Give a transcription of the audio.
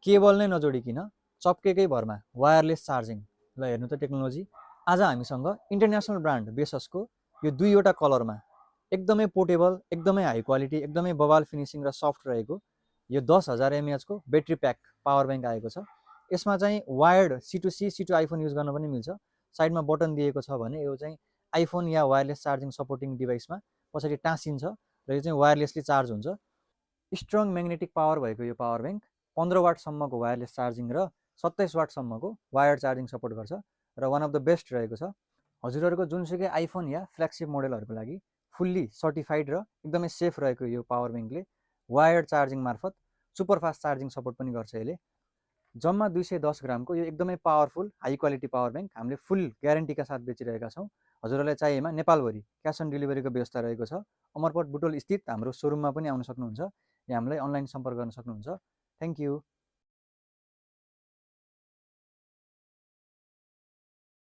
Cable नै नजोडिकन चप्केकै भरमा wireless charging. ल हेर्नु त टेक्नोलोजी। आज हामीसँग इन्टरनेसनल ब्रान्ड बेससको यो दुईवटा कलरमा एकदमै पोर्टेबल, एकदमै हाई क्वालिटी, एकदमै बवाल फिनिसिङ र सफ्ट रहेको यो 10,000 mAh को ब्याट्री प्याक पावर ब्याङ्क आएको छ। यसमा चाहिँ wired C2C, C2 iPhone use गर्न पनि मिल्छ। साइडमा बटन दिएको छ भने यो चाहिँ आइफोन या वायरलेस चार्जिङ सपोर्टिङ डिभाइसमा पछाडि टाँसिन्छ र यो चाहिँ वायरलेसली चार्ज हुन्छ। स्ट्रङ म्याग्नेटिक पावर भएको यो पावर ब्याङ्क 15 वाटसम्मको वायरलेस चार्जिङ र 27 वाटसम्मको वायर्ड चार्जिङ सपोर्ट गर्छ र वान अफ द बेस्ट रहेको छ। हजुरहरूको जुनसुकै आइफोन या फ्ल्यागसिप मोडलहरूको लागि फुल्ली सर्टिफाइड र एकदमै सेफ रहेको यो पावर ब्याङ्कले वायर्ड चार्जिङ मार्फत सुपरफास्ट चार्जिङ सपोर्ट पनि गर्छ। यसले जम्मा 210 ग्रामको यो एकदमै powerful high quality power bank हामीले फुल ग्यारेन्टीका साथ बेचिरहेका छौँ। हजुरहरूलाई चाहिएमा नेपालभरि क्यास अन डेलिभरीको व्यवस्था रहेको छ। अमरपट बुटोल स्थित हाम्रो सोरुममा पनि आउन सक्नुहुन्छ या हामीलाई अनलाइन सम्पर्क गर्न सक्नुहुन्छ। Thank you.